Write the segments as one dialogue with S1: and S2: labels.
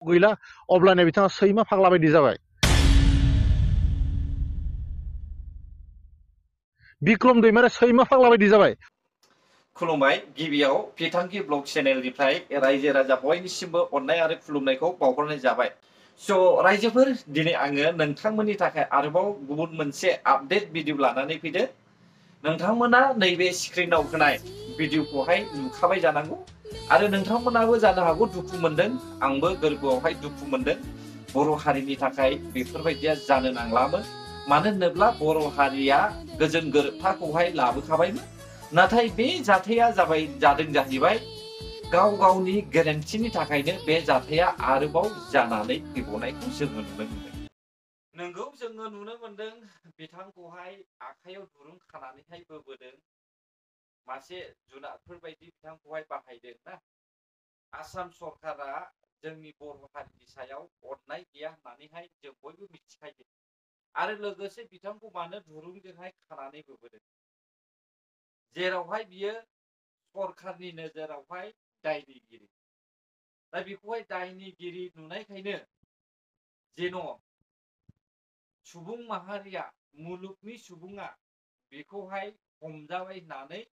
S1: गैला अब्लानिया बिथाङा सैमा फाग्ला बायदि जाबाय। बिक्रम दैमारिया सैमा फाग्ला बायदि जाबाय।
S2: खुलुमबाय। गिबियाव बिथांखि ब्लग चेनेलनिफ्राय रायजो राजा बयनिसिमबो अननाय आरो खुलुमनायखौ बावहरनाय जाबाय। रायजोफोर, दिनै आङो नोंथांमोननि थाखाय आरोबाव गुबुन मोनसे आपडेट भिडिअ लानानै फैदों। नोंथांमोना नैबे स्क्रिनाव होनाय भिडिअखौहाय नुखाबाय जानांगौ आरो नोंथांमोनाबो जानो हागौ दुखु मोनदों, आंबो गोरबोआवहाय दुखु मोनदों। बर' हारिनि थाखाय बेफोरबायदिया जानो नांलामोन। मानो होनोब्ला बर' हारिया गोजोन गोरोबथाखौहाय लाबोखाबायमोन। नाथाय बे जाथाया जादों जाहैबाय गाव गावनि गोरोन्थिनि थाखायनो बे जाथाया आरोबाव जानानै फैबावनायखौ जोङो नुनो मोनदों। नोंगौ, जोङो नुनो मोनदों बिथांखौहाय आखाइयाव दुरुं खानानैहाय बोबोदों। मासे जुनारफोर बायदि बिथांखौहाय बाहायदों ना। आसाम सरकारा जोंनि बर' हारिनि सायाव अननाय गैया होननानैहाय जों बयबो मिथिखायो। आरो लोगोसे बिथांखौ मानो दुरुंजोंहाय खानानै बोबोदों, जेरावहाय बियो सरकारनि नोजोरावहाय दायनिगिरि। दा बेखौहाय दायनिगिरि नुनायखायनो जेन' सुबुं माहारिया, मुलुगनि सुबुङा बेखौहाय हमजाबाय होननानै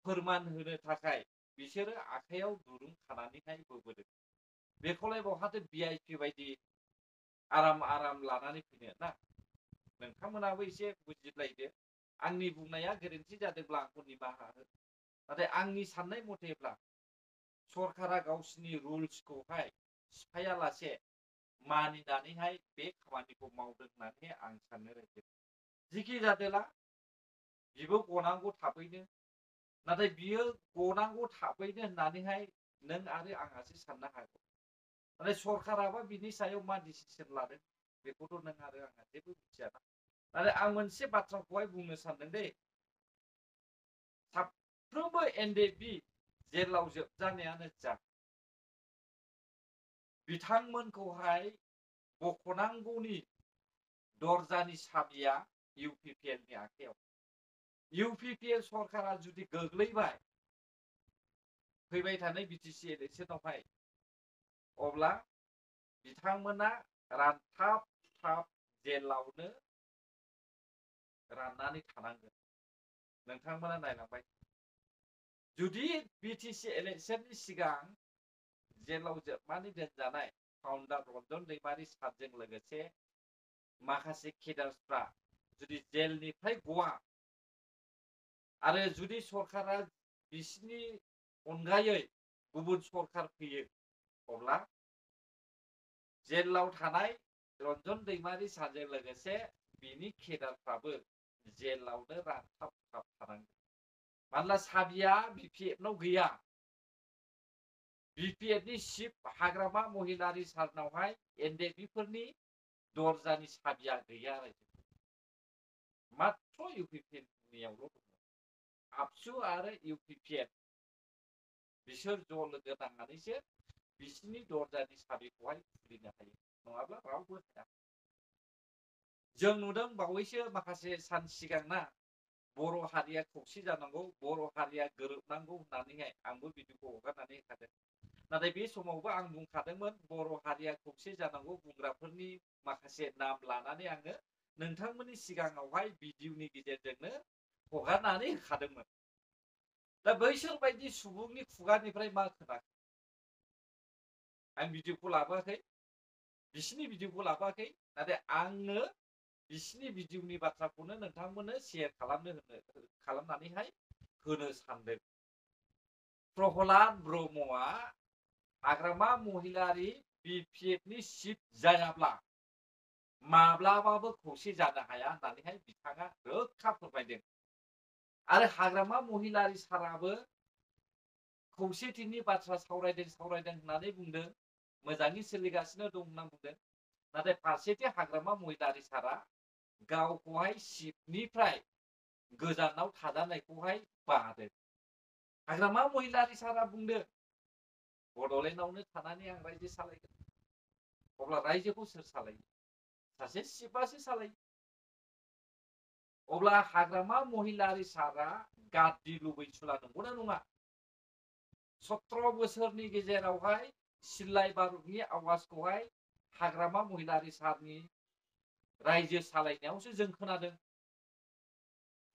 S2: फोरमान होनो थाखाय बिसोरो आखाइयाव दुरुं खानानैहाय बोबोदों। बेखौलाय बहाथो VIP बायदि आराम आराम लानानै फैनो ना। नोंथांमोनाबो एसे बुजिलायदो। आंनि बुंनाया गोरोन्थि जादोंब्ला आंखौ निमाहा हो। नाथाय आंनि साननाय मथेब्ला सरकारा गावसिनि रुल्सखौहाय सिफायालासे मानिनानैहाय बे खामानिखौ मावदों होननानै आं साननो रायजो। जिखि जादोला बिबो गनांगौ थाबैनो। नाथाय बियो गनांगौ थाबैनो होननानैहाय नों आरो आंहासो साननो हागौ। नाथाय सरकाराबा बिनि सायाव मा डिसिसन लादों बेखौथ' नों आरो आंहा जेबो मिथियाना। नाथाय आं मोनसे बाथ्राखौहाय बुंनो सानदों दे, साफ्रोमबो NDB जेलाव जोबजानायानो जा, बिथांमोनखौहाय बखनांगौनि दरजानि साबिया UPPLनि आखायाव। UPPL सरकारा जुदि गोग्लैबाय फैबाय थानाय BTC इलेक्सनावहाय, अब्ला बिथांमोना रानथाब थाब जेलावनो राननानै थानांगोन। नोंथांमोना नायलांबाय, जुदि BTC इलेक्सननि सिगां जेलाव जोबनानै दोनजानाय फाउन्डार रन्जन दैमारि सारजों लोगोसे माखासे केडार्सफ्रा जुदि जेलनिफ्राय गवा आरो जुदि सरकारा बिसिनि अनगायै गुबुन सरकार फैयो, अब्ला जेलाव थानाय रन्जन दैमारि सारजों लोगोसे बिनि केडारफ्राबो जेलावनो रानथाब थाब थानांगोन। मानोना साबिया BPFनाव गैया। BPFनि चिफ हाग्रामा महिलारि सारनावहाय NDBफोरनि दरजानि साबिया गैया। मात्र UPPLनियावल' दङ। आबसु आरो UPPL बिसोर ज' लोगो नांनानैसो बिसिनि दरजानि साबिखौहाय खुलिनो हायो, नङाब्ला रावबो हाया। जों नुदों बावैसो माखासे सान सिगांना बर' हारिया खौसे जानांगौ, बर' हारिया गोरोबनांगौ होननानैहाय आंबो भिडिअखौ हगारनानै होखादों। नाथाय बे समावबो आं बुंखादोंमोन बर' हारिया खौसे जानांगौ बुंग्राफोरनि माखासे नाम लानानै आङो नोंथांमोननि सिगाङावहाय भिडिअनि गेजेरजोंनो हगारनानै होखादोंमोन। दा बैसोर बायदि सुबुंनि खुगानिफ्राय मा खोनाखो? आं भिडिअखौ लाबोआखै, बिसिनि भिडिअखौ लाबोआखै, नाथाय आङो बिसिनि भिडिअनि बाथ्राखौनो नोंथांमोननो शेयार खालामनानैहाय होनो सानदों। प्रहलाद ब्रह्मआ हाग्रामा महिलारि BPFनि चिफ जायाब्ला माब्लाबाबो खौसे जानो हाया होननानैहाय बिथाङा रोखा फोरमायदों। आरो हाग्रामा महिलारि साराबो खौसेथिनि बाथ्रा सावरायदों होननानै बुंदों, मोजाङै सोलिगासिनो दं होनना बुंदों। नाथाय फारसेथिं हाग्रामा महिलारि सारा गावखौहाय चिफनिफ्राय गोजानाव थाजानायखौहाय बादों। हाग्रामा महिलारि सारा बुंदों बड'लेण्डआवनो थानानै आं रायजो सालायगोन। अब्ला रायजोखौ सोर सालायो? सासे चिफआसो सालायो। अब्ला हाग्रामा महिलारि सारा गाद्दि लुबैसुला नंगौना नङा? 17 बोसोरनि गेजेरावहाय सिल्लाय बारुदनि आवाजखौहाय हाग्रामा महिलारि सारनि रायजो सालायनायावसो जों खोनादों।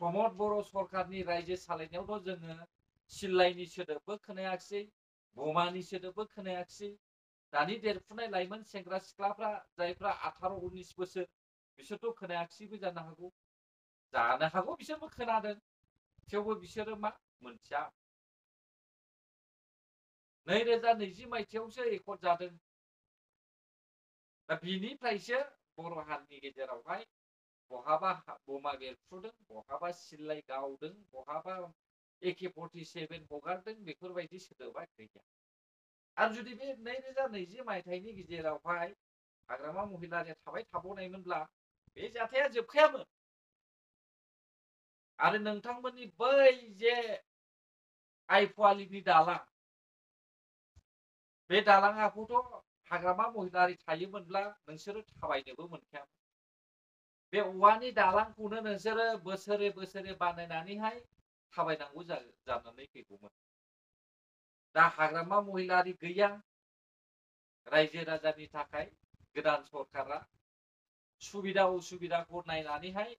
S2: प्रमद बर' सरकारनि रायजो सालायनायावथ' जोङो सिल्लायनि सोदोबबो खोनायाखिसै, बमानि सोदोबबो खोनायाखिसै। दानि देरफुनाय लाइमोन सेंग्रा सिख्लाफ्रा जायफ्रा 18-19 बोसोर बिसोरथ' खोनायाखिसैबो जानो हागौ। जानो हागौ बिसोरबो खोनादों, थेवबो बिसोरो मा मोनथिया। 2020 मायथाइयावसो रेकर्ड जादों। दा बिनिफ्रायसो बर' हारिनि गेजेरावहाय बहाबा बमा बेरफ्रुदों, बहाबा सिल्लाय गावदों, बहाबा AK-47 हगारदों, बेफोरबायदि सोदोबा गैया। आरो जुदि बे 2020 मायथाइनि गेजेरावहाय हाग्रामा महिलारिया थाबाय थाबावनायमोनब्ला बे जाथाया जोबखायामोन। आरो नोंथांमोननि बै जे आइफवालिनि दालां, बे दालाङाखौथ' हाग्रामा महिलारि थायोमोनब्ला नोंसोरो थाबायनोबो मोनखायामोन। बे औवानि दालांखौनो नोंसोरो बोसोरे बोसोरे बानायनानैहाय थाबायनांगौ जानानै फैगौमोन। दा हाग्रामा महिलारि गैया, रायजो राजानि थाखाय गोदान सरकारा सुबिदा उसुबिदाखौ नायनानैहाय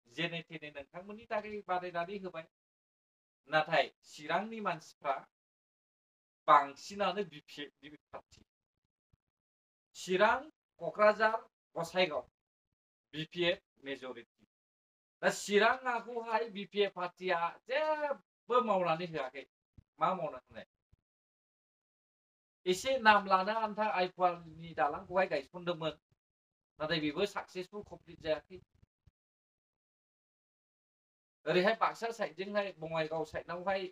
S2: जेने थेने नोंथांमोननि थाखाय बानायनानै होबाय। नाथाय चिरांनि मानसिफ्रा बांसिनानो BPF पार्टी। चिरां, क'क्राझार, गसाइगाव BPF मेजरिटि। दा चिराङाखौहाय BPF पार्टीया जेबो मावनानै होआखै। मा मावना होनाय? एसे नाम लानो आन्था आइफवालनि दालांखौहाय गायसनदोंमोन, नाथाय बेबो साक्सेसफुल कमप्लिट जायाखै। ओरैहाय बाक्सा साइडजोंहाय बङाइगाव साइडनावहाय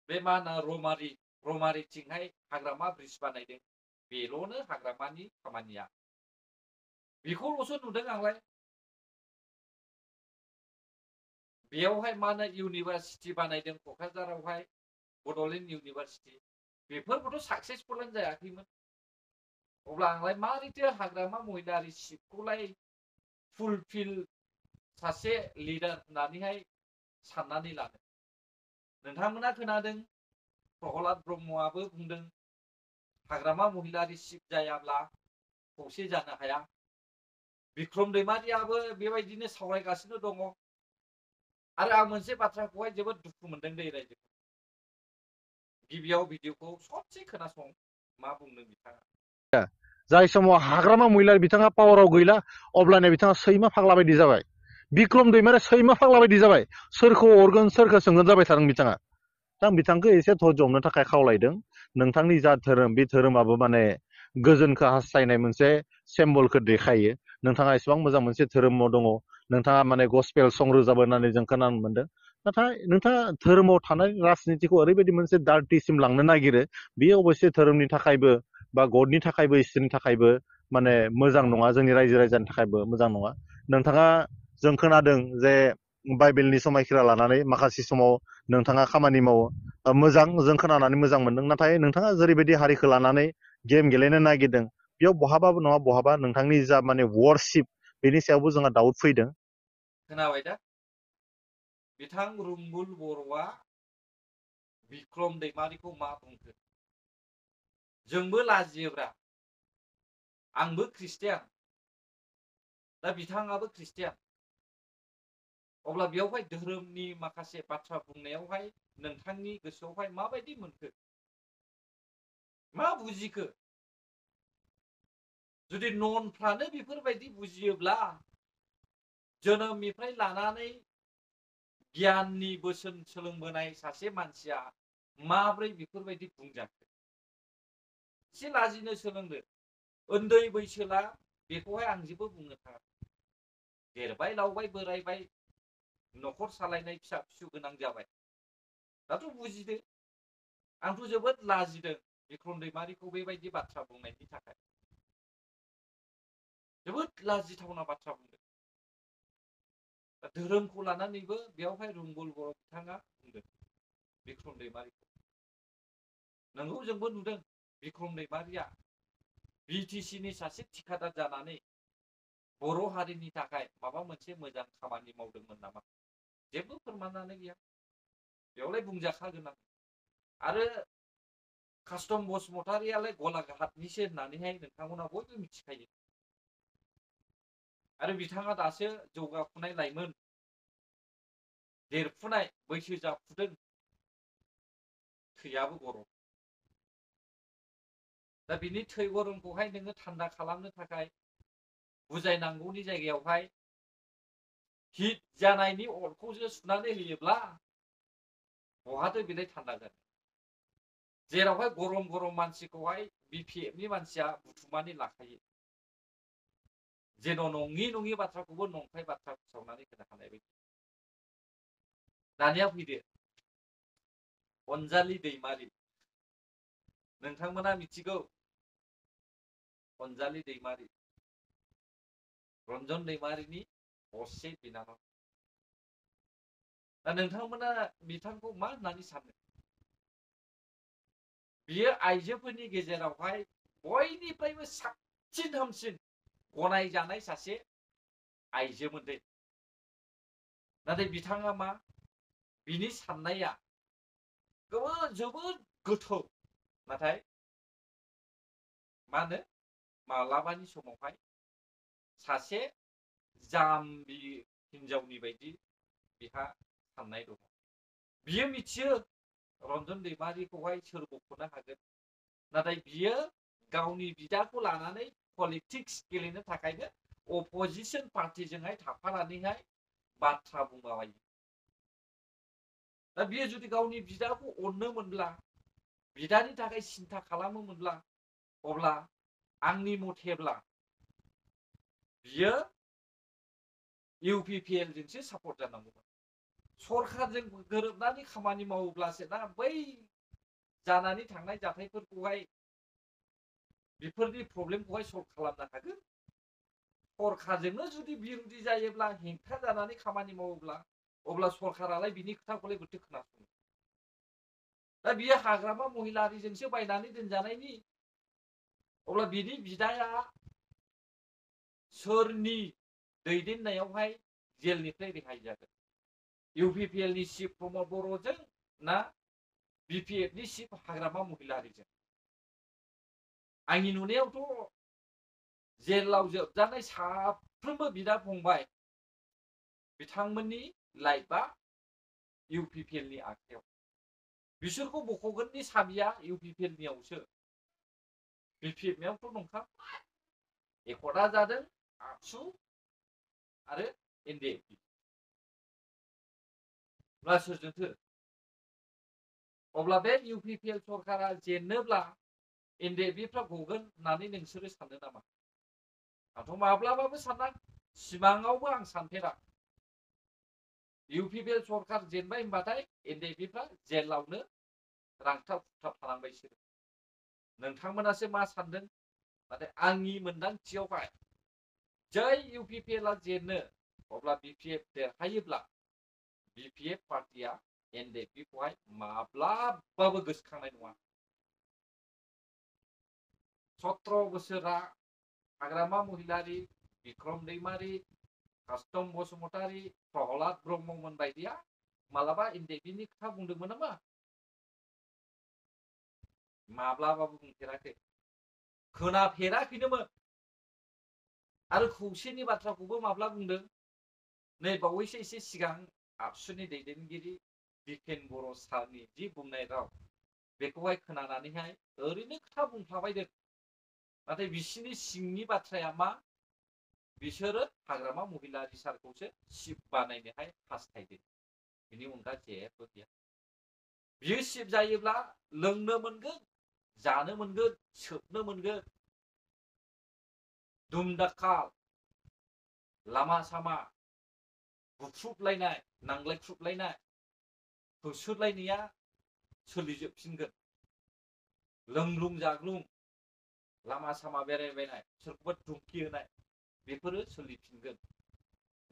S2: बे मा होनो रमारिथिंहाय हाग्रामा ब्रिज बानायदों। बेल'नो हाग्रामानि खामानिया। बेखौल'सो नुदों आंलाय। बेयावहाय मा होनो इउनिभारसिटि बानायदों क'क्राझारावहाय, बड'लेण्ड इउनिभारसिटि। बेफोरबोथ' साक्सेसफुलानो जायाखैमोन। अब्ला आंलाय मारैथो हाग्रामा महिलारि सिटखौलाय फुलफिल सासे लिडार होननानैहाय साननानै लानो। नोंथांमोना खोनादों प्रहलाद ब्रह्मआबो बुंदों हाग्रामा महिलारि सिट जायाब्ला खौसे जानो हाया। बिक्रम दैमारियाबो बेबायदिनो सावरायगासिनो दङ। आरो आं मोनसे बाथ्राखौहाय जोबोद दुखु मोनदों दै रायजो। गिबियाव भिडिअखौ ससे खोनासं, मा बुंदों बिथाङा।
S1: जाय समाव हाग्रामा महिलारि बिथाङा पावाराव गैला अब्लानिया बिथाङा सैमा फाग्ला बायदि जाबाय। बिक्रम दैमारिया सैमा फाग्ला बायदि जाबाय। सोरखौ अरगोन सोरखौ सोंगोन जाबाय थादों बिथाङा। दा आं बिथांखौ एसे धैर्य हमनो थाखाय खावलायदों। नोंथांनि जा धोरोम बे धोरोमाबो माने गोजोनखौ हास्थायनाय मोनसे सिम्बलखौ देखायो। नोंथाङा एसेबां मोजां मोनसे धोरोमाव दङ, नोंथाङा माने गस्पेल सं रोजाबो होननानै जों खोनानो मोनदों। नाथाय नोंथाङा धोरोमाव थानाय राजनितिखौ ओरैबायदि मोनसे दार्टिसिम लांनो नागिरो, बेयो अबयसे धोरोमनि थाखायबो बा गडनि थाखायबो इसोरनि थाखायबो माने मोजां नङा, जोंनि रायजो राजानि थाखायबो मोजां नङा। नोंथाङा जों खोनादों जे बाइबेलनि समायखिरा लानानै माखासे समाव नोंथाङा खामानि मावो। मोजां, जों खोनानानै मोजां मोनदों। नाथाय नोंथाङा जेरैबायदि हारिखौ लानानै गेम गेलेनो नागिरदों, बेयाव बहाबाबो नङा बहाबा नोंथांनि जा माने वर्शिप बेनि सायावबो जोंहा डाउट फैदों।
S2: खोनाबाय दा? बिथां रुंगुल बर'आ बिक्रम दैमारिखौ मा बुंखो? जोंबो लाजियोब्रा। आंबो ख्रिस्टियान, दा बिथाङाबो ख्रिस्टियान। अब्ला बेयावहाय धोरोमनि माखासे बाथ्रा बुंनायावहाय नोंथांनि गोसोआवहाय माबायदि मोनखो? मा बुजिखो? जुदि ननफ्रानो बेफोरबायदि बुजियोब्ला जोनोमनिफ्राय लानानै गियाननि बोसोन सोलोंबोनाय सासे मानसिया माब्रै बेफोरबायदि बुंजाखो? एसे लाजिनो सोलोंदो। उन्दै बैसोला बेखौहाय आं जेबो बुंनो थाङा। देरबाय लावबाय बोरायबाय, न'खर सालायनाय फिसा फिसौ गोनां जाबाय। दाथ' बुजिदो। आंथ' जोबोद लाजिदों बिक्रम दैमारिखौ बेबायदि बाथ्रा बुंनायनि थाखाय। जोबोद लाजिथावना बाथ्रा बुंदों। धोरोमखौ लानानैबो बेयावहाय रुंगुल बर' बिथाङा बुंदों बिक्रम दैमारिखौ। नोंगौ, जोंबो नुदों बिक्रम दैमारिया BTCनि सासे थिखादार जानानै बर' हारिनि थाखाय माबा मोनसे मोजां खामानि मावदोंमोन नामा? जेबो फोरमानानो गैया। बेयावलाय बुंजाखागोन आं। आरो कास्टम बसुमतारियालाय गलाघाटनिसो होननानैहाय नोंथांमोना बयबो मिथिखायो। आरो बिथाङा दासो जौगाफुनाय लाइमोन, देरफुनाय बैसो जाफुदों, थैयाबो गरम। दा बिनि थै गरमखौहाय नोङो थान्दा खालामनो थाखाय बुजायनांगौनि जायगायावहाय हिट जानायनि अरखौसो सुनानै होयोब्ला बहाथो बेलाय थान्दा जानो। जेरावहाय गरम गरम मानसिखौहाय बिपिएफनि मानसिया बुथुमनानै लाखायो, जेन' नङि नङि बाथ्राखौबो नंखाय बाथ्रा फोसावनानै होनो हानाय बायदि। दानिया फैदो अनजालि दैमारि, नोंथांमोना मिथिगौ अनजालि दैमारि, रन्जन दैमारिनि असे बिनानाव। दा नोंथांमोना बिथांखौ मा होननानै सानो? बियो आइजोफोरनि गेजेरावहाय बयनिफ्रायबो साबसिन हामसिन गनायजानाय सासे आइजोमोन दे। नाथाय बिथाङा मा, बिनि साननाया जोबोद गोथौ, नाथाय मा होनो मालाबानि समावहाय सासे जाम्बि हिनजावनि बायदि बिहा साननाय दङ। बियो मिथियो रन्जन दैमारिखौहाय सोर बख'नो हागोन, नाथाय बियो गावनि बिदाखौ लानानै पलिटिक्स गेलेनो थाखायनो अपोजिशन पार्टिजोंहाय थाफानानैहाय बाथ्रा बुंलाबायो। दा बियो जुदि गावनि बिदाखौ अननो मोनब्ला, बिदानि थाखाय सिन्था खालामोमोनब्ला, अब्ला आंनि मथेब्ला बियो इउपिपिएल जोंसो सापर्ट जानांगौमोन। सरखारजों गोरोबनानै खामानि मावोब्लासो ना बै जानानै थांनाय जाथायफोरखौहाय, बेफोरनि प्रब्लेमखौहाय सल्भ खालामनो हागोन। सरखारजोंनो जुदि बिरोधि जायोब्ला, हेंथा जानानै खामानि मावोब्ला, अब्ला सरखारालाय बिनि खोथाखौलाय बोरैथो खोनासङो। दा बियो हाग्रामा महिलारिजोंसो बायनानै दोनजानायनि, अब्ला बिनि बिदाया सोरनि दैदेननायावहाय जेलनिफ्राय रेहाय जागोन? इउपिपिएलनि चिफ प्रमद बर'जों ना बिपिएफनि चिफ हाग्रामा महिलारिजों? आंनि नुनायावथ' जेलाव जोबजानाय साफ्रोमबो बिदा फंबाय बिथांमोननि लाइफआ इउपिपिएलनि आखायाव। बिसोरखौ बख'गोननि साबिया इउपिपिएलनियावसो, बिपिएफनियावथ' नंखा। एकर्डआ जादों आबसु आरो एनडिएफबि। सोरजोंथो? अब्ला बे इउपिपिएल सरकारा जेनोब्ला एनडिएफबिफ्रा गगोन होननानै नोंसोरो सानो नामा? आंथ' माब्लाबाबो साना, सिमाङावबो आं सानफेरा। इउपिपिएल सरकार जेनबाय होनबाथाय एनडिएफबिफ्रा जेलावनो रांथाब खुथाब थानांबाय बिसोरो। नोंथांमोनासो मा सानदों? नाथाय आंनि मोनदांथियावहाय जै इउपिपिएलआ जेनो, अब्ला बिपिएफ देरहायोब्ला बिपिएफ पार्टिया एनडिएफबिखौहाय माब्लाबाबो गोसोखांनाय नङा। 17 बोसोरा हाग्रामा महिलारि, बिक्रम दैमारि, कास्टम बसुमतारि, प्रहलाद ब्रह्ममोन बायदिया मालाबा एनडिएफबिनि खोथा बुंदोंमोन नामा? माब्लाबाबो बुंफेराखै, खोनाफेराखैनोमोन। आरो खौसेनि बाथ्राखौबो माब्ला बुंदों? नै बावैसो एसे सिगां आबसुनि दैदेनगिरि दिपेन बर' सारनि जि बुंनाय राव, बेखौहाय खोनानानैहाय ओरैनो खोथा बुंफ्लाबायदों। नाथाय बिसिनि सिंनि बाथ्राया मा? बिसोरो हाग्रामा महिलारि सारखौसो चिफ बानायनोहाय हास्थायदों, बिनि अनगा जेबो गैया। बियो चिफ जायोब्ला लोंनो मोनगोन, जानो मोनगोन, सोबनो मोनगोन। दुमदाखाल, लामा सामा बुख्रुबलायनाय, नांलायख्रुबलायनाय, होसोलायनाया सोलिजोबफिनगोन। लोंग्लुं जाग्लुं लामा सामा बेरायबायनाय, सोरखौबा धुमखि होनाय, बेफोरो सोलिफिनगोन।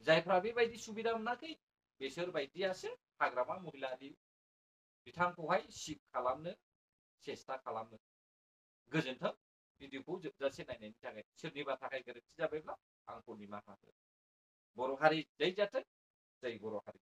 S2: जायफ्रा बेबायदि सुबिदा मोनाखै, बिसोर बायदियासो हाग्रामा महिलारि बिथांखौहाय चिफ खालामनो सेस्था खालामो। गोजोन्थों भिडिअखौ जोबजासे नायनायनि थाखाय। सोरनिबा थाखाय गोरोन्थि जाबायब्ला आंखौ निमाहा हो। बर' हारि जै जाथों, जै बर' हारि।